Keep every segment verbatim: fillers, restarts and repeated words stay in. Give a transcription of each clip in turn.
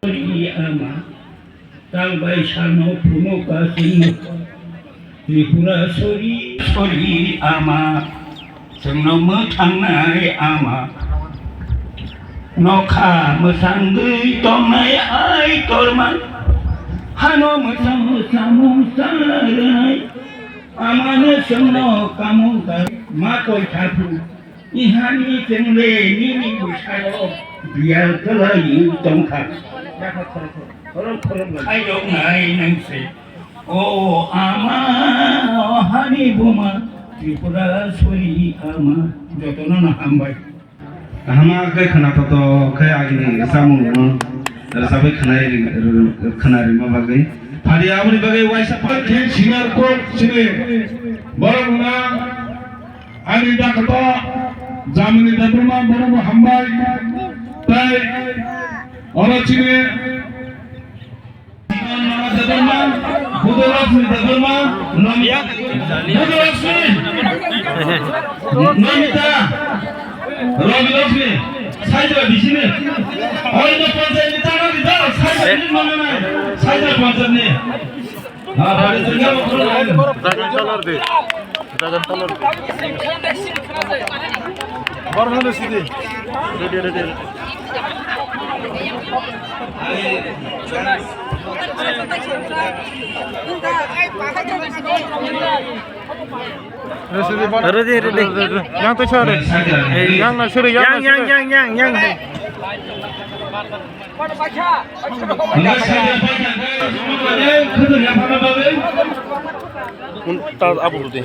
Ama, talbai sano phuno kasino. Tripura sori, sori ama, chwngno mwthangnai ama. Nokha mwsangwi tongnai ai torma, hano mwsang mwsang mungsanai. Amano chwngno kamung ka ma koi thaphu. Ihani chwngle nini bwsao biyal kwlaiwi tongkha. Khorok khorok khaiyoknai nangse. O ama, o hani buma, Tripura sori ama, jotono no hambai. Kaham khe khwnathokthok khe agini samung no rwchapwi khwnai ri-, khwna rima bagwi. Phadi aboni bagwi waisa pa khe singer court chini borok wngna. Ani dakto Jamini Debbarma, bono bo hambai. Tai oro chini Debbarma, Budolakshmi Debbarma, Nami-, Budolakshmi, Namita, Rabi Lakshmi, Saidra bisini, Oino Panchayat ni tana di dal, Saidra ni mana nai, Saidra Panchayat ni. Jagan talar de. Jagan talar de. Ready, ready. Ready, ready. Yang tu sore. Yang na sore, yang, yang, yang, yang, yang. Ta abu de.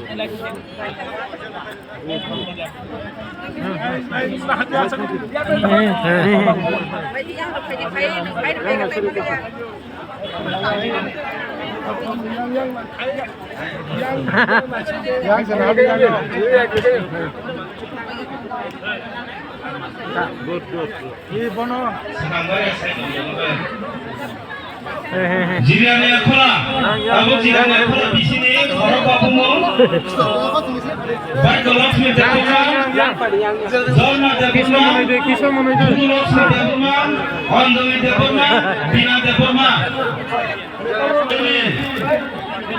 Good, good, good. Jiriani Akhola, abo Jiriani Akhola bisini khorok babumo, Bhagya Lakshmi Debbarma, Jorna Debbarma, Bhunu Lakshmi Debbarma, Anjali Debbarma, Bina Debbarma.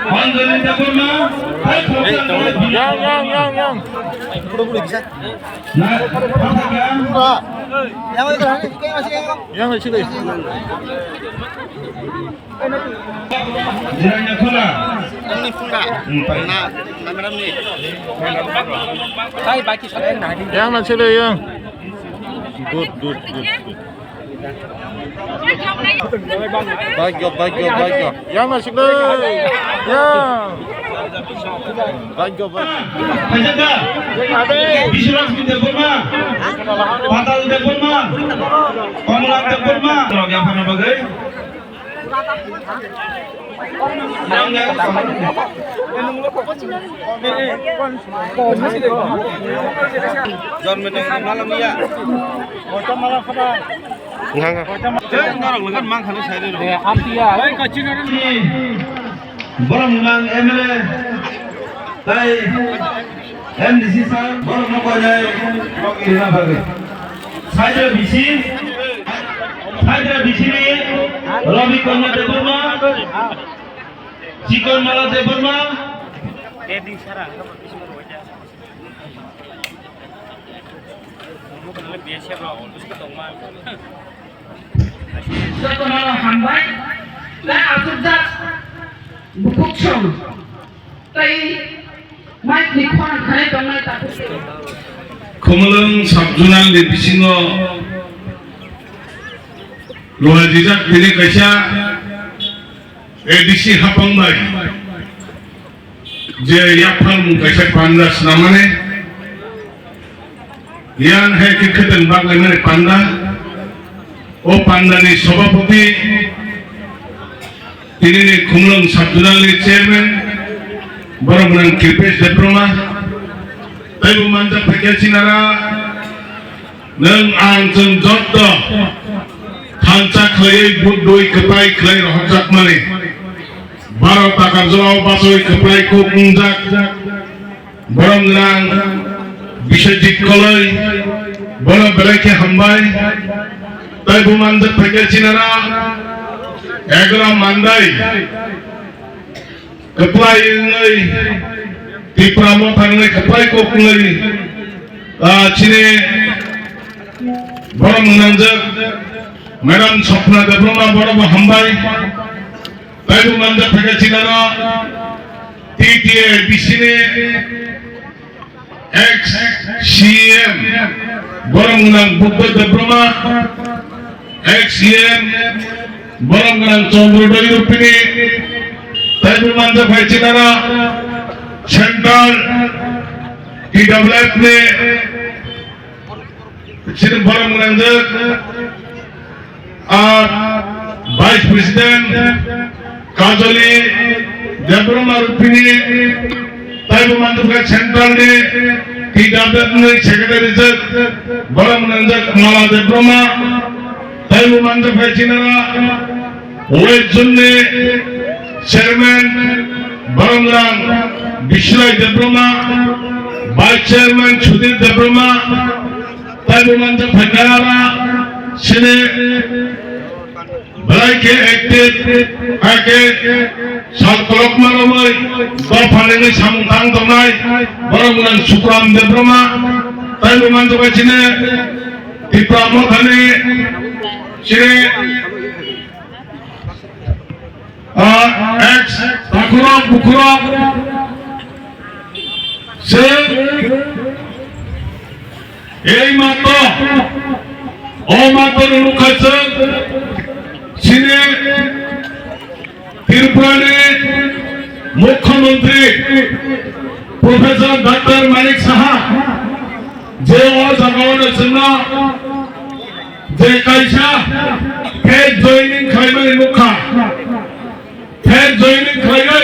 Anjali Debbarma, hai khorok yang, yang, yang, yang. Yang lagi sini. Jiranya Khola. Yang na sini yang. Good, good, good, good. Bhagya, bhagya, bhagya. Yang na sini. Yang. Bhagya, bhagya. Biswalakshmi Debbarma, Patal Debbarma, Komla Debbarma. Yang phano bagwi. Jormeno malam ya. Ngang. Norok lekan mang khano sai de. Borok nang M L A tai M D C sir borok no koinai rok irina bagwi. Saidra bisi, Saidra bisi ni Rabi Kumar Debbarma, Chikon Mala Debbarma. Jotono hambai, tei achukjak bukhuk song, tei mic ni khorang khanai tongnai tabuk. Khumulwng sub-zonal ni bisingo luhajijak tini kaisa A D C hapang bai je yaphang mung kaisa panda swnamani, yang hai khe khwtwng baglaimani panda, o pandani sabhapati, tinini Khumulwng sub-zonal ni chairman, borok nang Kripesh Debbarma, taibo manjak phaikha sinara, nwng ang chwng jotto thansa khlaiwi budui kwplai khlai rohorjakmani. Baro takar jora o bachoi kwplai kuk wngjak. Borok nang Biswajit Koloi, bono belai khe hambai. Tei bo manjak phaikha chinara egra mandai kwplai wngwi Tipra Motha wngwi kwplai kok wngwi, ah, chini borok mwnangjak Madam Swapna Debbarma, borok bo hambai. Tei bo manjak phaikha chinara T T A D C ni ex C M borok gwnang Buddha Debbarma, ex C M borok gwnang Chandrodaya Rupini, tei bo manjak phai chinara Central T W F ni chini borok gwnang je, ah, Vice President Kajoli Debbarma Rupini, tei bo manjak kha Central ni T W F ni Secretary je borok gwnang je Mala Debbarma, tei bo manjak kha chinara West Zone ni Chairman borok gwnang Bislai Debbarma, Vice Chairman Sudhir Debbarma, tei bo manjak phaikha chini belai khe active, hai khe sal kolokma romwi dopha nini samung tang tongnai borok gwnang Sukram Debbarma, tei bo manjak chini Tipra Mothani chini Ah, ex takhurok bukhurok se ei mato o mato nukha chwng chini Tripurani Mukhyamantri Professor Doctor Manik Saha je o jagao chwngno je kaisa fake joining khlaimani nukha. Fake joining khlaiwi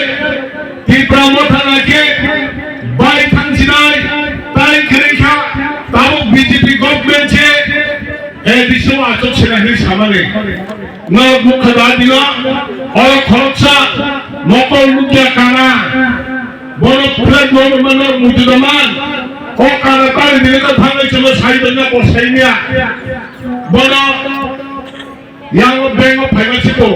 Tipra Motha naki bai thangsinai, tai kwrwi kha, tabuk B J P government se A D C o achuk sina hinwi samani. No mukha da dino, oro khoroksa nokol nukya kana. Bono flag no mano mutu da man. O kana tari dini ka thangai chalo sai danya ko sai niya. Bono Yang o bank o phaima siko,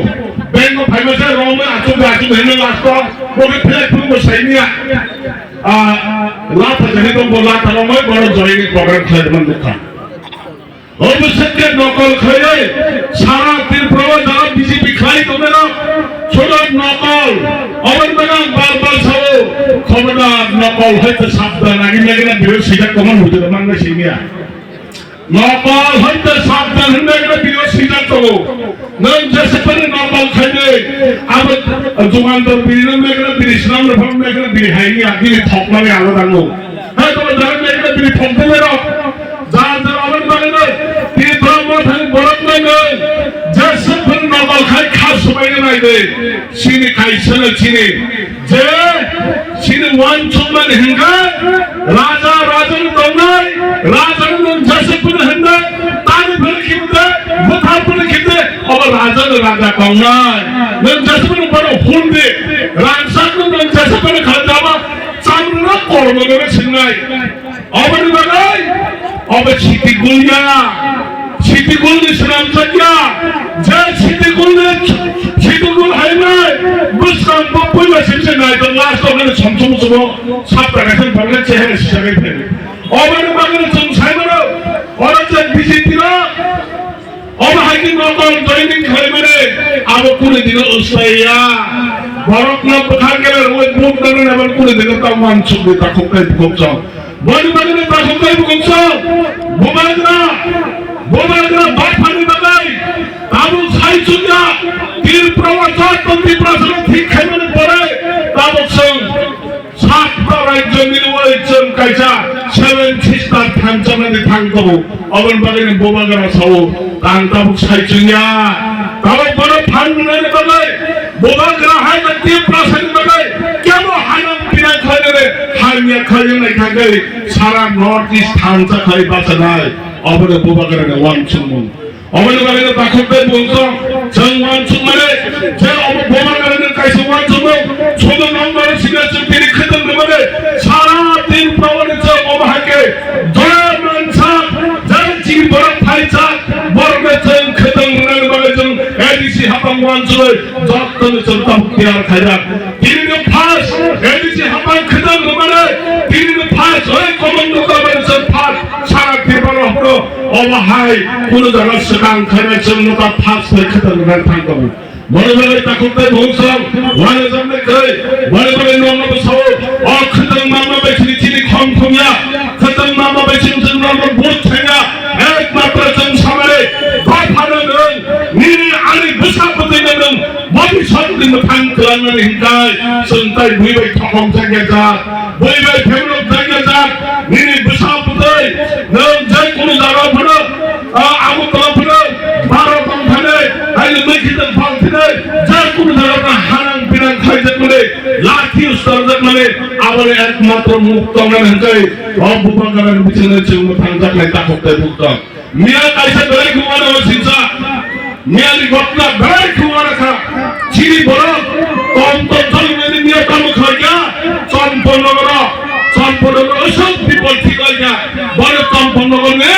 bank o phaima se romwi achuk achuk hinwi last o bo khe flag phuru bo sai niya. Ah, la phaisa ni tongbo la ta romwi borok joining program khlai man bukha. Obo se khe nokol khlaiwi sara Tripura o jara B J P khlai tongmero, sodo nokol. Oboni bagwi ang bar bar sao, khobodar nokol hai khe sabdan, agini agini biro sijak tongma muitu mangna siniya. Nokol hoite sabdan hinwi khe bini o swijak tongo. Nwng jesepani nokol khaide, abo Jugantor bini no mekra bini swnam rok phano mekra bini haini agini thokmani alo dango. Hai to jara mekra bini thokdele rok. Jar jar aboni bagwi no Tripura Mothani borok no nwng jesepani nokol khai kha subaina naide. Chini kaisa no chini je chini uansukmani hwnkhe raja rajani tongnai, rajani nwng jesepani hwnkhe tani phano khibde, bwthar phano khibde, obo rajani raja tongnai. Nwng jesepani bono hundi, rangchakno nwng jesepani khalai jaba chamrwino kormo gwnwi swngnai. Oboni bagwi obo siti gulya, siti gulni swnamjakya, je siti gulni siti gul hainai bwskang bo puila sibse nai to last o hwnwi somsong sobo sab tagasen bagwi chehera sisagai phai. Oboni bagwi chwng saimano oro je B J P no Obo hai khe nokol joining khlaimani abo kunu dino usaiya. Borokno bwkha gele rwui buk dangna abo kunu dino ta uansukni takhuk tei bukhuk chwng. Boni bagwino takhuk tei bukhuk chwng. Bubagra, bubagra dophani bagwi tabuk sai chukya Tripura o joto Tiprasano thik khaimani pore tabuk chwng Satta rajyo milwi chwng kaisa seven sister thansa nani thang tongo. Oboni bagwi ni bubagra sao, ang tabuk sai chwngya. Tabuk bono phan rwnani bagwi bubagra hai na Tiprasani bagwi kebo hanang pinang khlainani hamya khlaiwi nai thangwi sara North East thansa khai bachanai. Oboni bubagra ni uansukmung. Oboni bagwi no takhuk tei bungtong chwng uansukmani je obo bubagrani kaisa uansukmung, sodo nokbar sida chwng tini khwtwng rwmani sara Tripura ni chwng obo hai khe joya mansa, jani chini borok phaisa, borokno chwng A D C hapang wansugwi jottoni chwng tabuk tiyar khaijak. Tini no first A D C hapang khwtang rwmani, tini no first oi common rwmani chwng first sara Tripura haphro omo hai kunu jaga swkang khaina chwng no ta first bai khwtang rwna thang tongo. Boni bagwi takhuk tei bungsong wanajaknai kwrwi, boni bagwi nokno bwsao o khwtang mama bai chini chini khom thumya, khwtang mama bai chini chini nokno vote thangya, ekmatro chwng samare dophano nwng nini ani bwsa bwtwino nwng bobiswt ni mwthang kwlangnani hinkai chwng tai bui bai thokong jakya jak, bui bai phemlok jakya jak, nini bwsa bwtwi nwng je kunu jaga phano Ah, abo tongphano, baro tongphano, haino mui khitang phang thini, je kunu jaga hanang pinang khaijakmani, lakhi ustarjakmani, aboni ekmatro mukto wngnani hwnkhe, o Bubagrani bisingo chwngno thangjaknai takhuk tei bukto. Miya kaisa belai khungmano sinsa, miyani ghotna belai khungmano kha, chini borok, tom tom chaloknani miya tamo khlaikha, Champaknagar, Champaknagar, aswk people thik khlaikha, boro Champaknagar ni,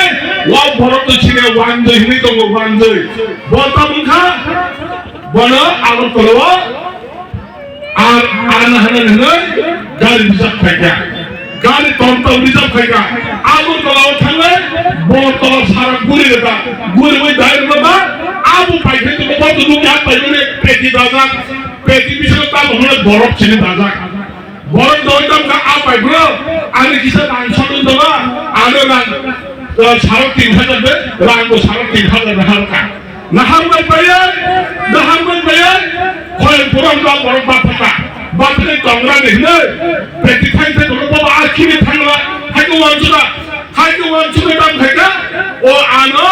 o borok to chini wanjwi hinwi tongo, wanjwi. Bo tamo wngkha, bono Agartala o ar, ar na hana hinwi gari reserve khaikha. Gari tom tom reserve khaikha. Agartala o thangnai, bo to sara guri rwkha. Guriwi dai rwkha, abo paikhe to bo to nukya paimani peti dajak. Peti bisingo tamo hwnwi borok chini dajak. Borok doi tam kha a pai bro, ani kisa rang sotun daba, ano rang, eh, saro tin hajar de, rang bo saro tin hajar na halka. Na halbai bayai, na halbai bayai, khoyang puram da borok bapaka. Bapaka tongra ni hne, peti thai thai borok baba a khini thangla, hai ko wanjura, hai ko wanjura tam thai ka, o ano,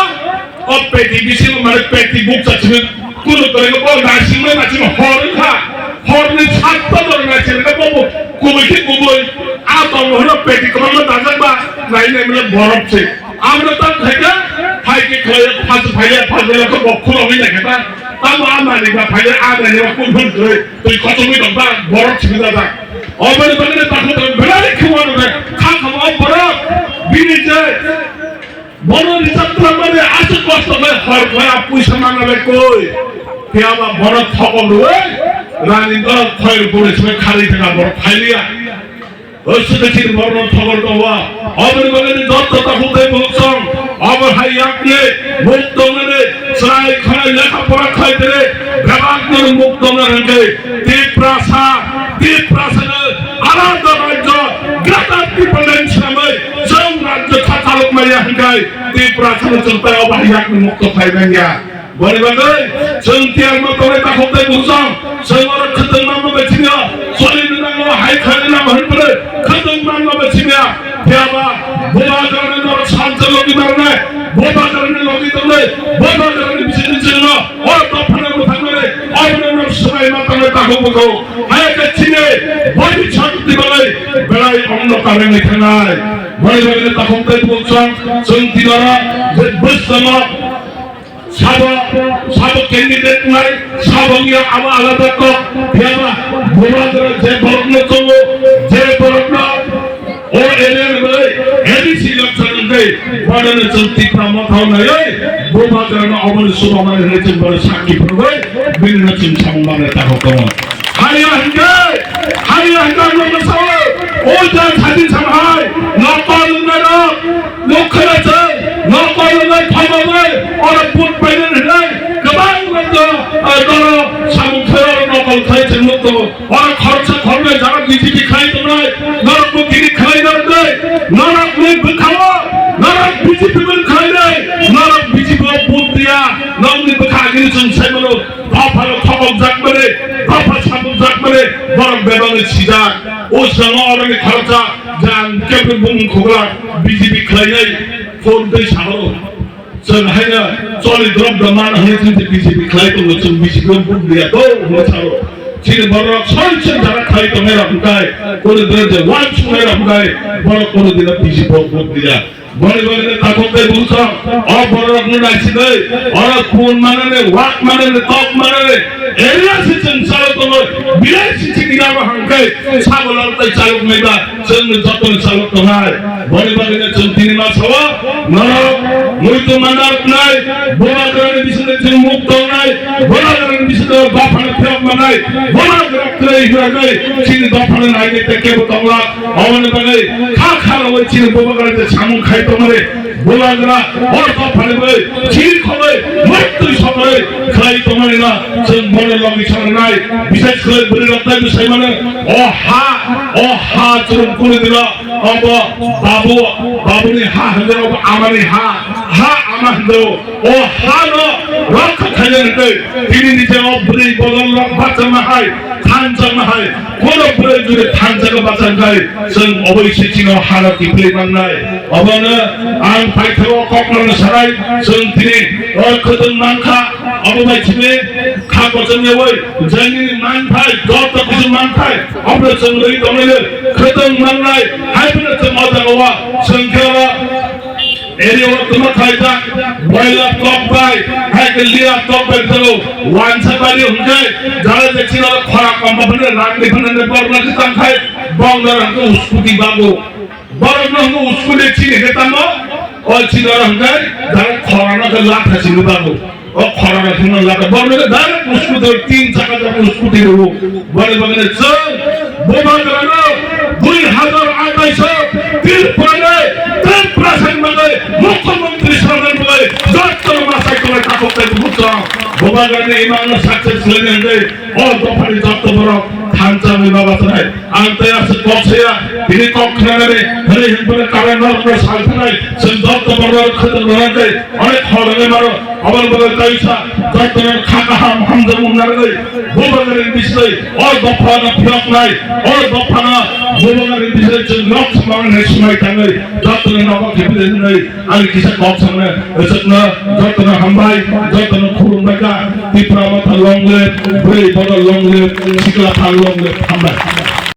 O peti bisingo mane peti bukcha simi kunu kwrwino bo naisingmani naisingma hor wngkha. Horni satta jora naisingkha bo bo kubui khe kubui. A tongo hwno peti kwbangma dajak ba nai nai mane borok se. Amno ta khaikha, phaikhe khlaiya, phas phaiya, phas phaiya khe bok khulogwi naikha ta. Tamo a manwi ba phaiya, a manwi ba kun phun kwrwi. Twi khotongwi tong ta borok simi dajak. Oboni bagwi takhuk belai khe uanokhe kha kha o borok bini je Bono rijak twlangmani aswk kosto khe hor khlai a puisa manna bai koi. Phiya ba bono thokol rwui rani dol khoi rwui sbai kharwi thangna borok phailiya. Aswk khe chini borokno thokol tongo. Oboni bagwi ni jotto takhuk tei bukhuksong obo hai yakni muk tongnani chwrai khwnai lekha pora khlai tere bebak nini muk tongna hwnkhe Tiprasa, Tiprasa no alada rajyo Greater Tipraland swnamwi chwng rajyo kha chalok maya hwnkhe Tiprasa no chwng tei obo hai yakni mukto khlai manya. Boni bagwi chwng tiyar ma tongnai takhuk tei bukhuksong chwng oro khwtwng ma bai chini o choli nang o hai khlai nang hwnwi khwtwng ma bai chini o. Phiya ba Bubagrani norok salsa logi marnai, Bubagrani logi tongnai, Bubagrani bisingni chwngno o dophano mwthangmani, o norok swbai ma tongnai takhuk bukhuk. Hai khe chini boni chakti bagwi belai ongno karwi thangnai. Boni bagwi takhuk tei bukhuksong chwng tini oro je bwskango Sabo, sabo candidate nai, sabo wngya abo alada kok, phiya ba Bubagra je borokno tongo, je borokno o area ni bagwi A D C election wngwi bono no chwng Tipra Motha o naiwi Bubagra no obo ni chuba mani hwnwi chwng bono sakki phunugwi bini no chwng samung mani takhuk tongo. Haiya hwnkhe, haiya hwnkhe ang nokno sao, o jang sajin samhai, nokol wngnairok, nokha se, nokol wngnai, thaimangnai, oro vote painani hwnwi kwbang rokno, eh, dolo samung khlai, oro nokol khlai se nuk tongo. Oro khoroksa khoroknwi jaga B J P khlai tongnai, norokbo tini khlai narwknai, norokni bwkhao, norok B J P bai khlainai, norok B J P o vote diya, norokni bwkha agini chwng sai mano. Dophano thokokjakmani, dopha samukjakmani borok bebakni sijak. O swngo oroni khoroksa jang kebni bumung khogla B J P khlainai phone tei sahoro. Chwng haino choli drop da man hwnwi chwng B J P khlai tongo, chwng B J P o vote diya do hwnwi salo. Chini borok soi soi jara khlai tongnai rok hwnkhe, kono dino je uansuknai rok hwnkhe borok kono dino B J P o vote diya. Boni bagwi no takhuk tei bukhuksong, o bororokno naisigwi, oro kun manani, wak manani, tok manani, area se chwng chalo tongo, bilai se chini yabo hangkhe, sabo lal tei chalok naiba, chwngno jotono chalok tongnai. Boni bagwi no chwng tini ma sao, norok, muitu mandaroknai, Bubagrani bisingni chwng muk tongnai, bono Bola grak kwrwi hwnwi chini dophano naidi tei kebo tongla. Oboni bagwi kha kha rogwi chini boba grak tei samung khai tongmani. Bola grak hor dophani bagwi chini khogwi muitu sogwi khlai tongmani na chwng bono logi sangnai. Bishesh khlai bwrwi rok tei bwsai mano. O ha, o ha chwng kuni dino obo babu, babuni ha hwnwi obo amani ha, ha ama hwnwi. O hano rokha khaina hwnkhe tini ni je o bwrwi bodol rok bachama hai, thanjakma hai, kono bwrwi jodi thanjago bachang khai, chwng oboi se chino hano kiphilwi mangnai. Obono ang paithago kokno sanai, chwng tini o khwtwng mankha, obo bai chini kha kochom yawi, jani manthai, joto kisu manthai, obo chwng rwi tonglaio, khwtwng mannai, hai phano chwng o jaga o, chwng khe o, Eri o tuma khaijak, boila tok bai, hai ke lia tok bai talo, wansa bari hwnkai, jara je china khora kamba bane rang ni bane ne borna ki tang khai, bong dara hwnkai uskuti bago. Borok no hwnkai uskuti chini ke tamo, o china hwnkai, jara khora no ke lakha chini bago. O khorang thwngna laka borok le direct uskuti tin chaka jak uskuti rwo. Boni bagwi chwng Bubagrano dui hazar atais o Tripura le Tripura sani bagwi Mukhyamantri sanani bagwi jotto masai tongnai takhuk tei bukhuk tong. Bubagrani imangno success khlaina hwnwi o dophani jotto borok thansa hwnwi ma bachai. Ang tei aswk kok saya, bini kok khnanani hwnwi hwnphano karon norokno salthanai, chwng jotto borok khwtwng rwnai tei onek khorangwi mano. Aboni bagwi kaisa jottono kha kaham hamjakmung narwgwi Bubagrani bisingtwi o dophano phiyoknai, o dophano Bubagrani bisingtwi chwng nok samani hinwi swmai tangwi jottono nogo khiphilwi hwnwi ani kisa kok sangnai. Aswkno jottono hambai, jottono khulumbai kha. Tipra Motha long live, Bwrwi Bodol long live, Sikla Phal long live, hambai.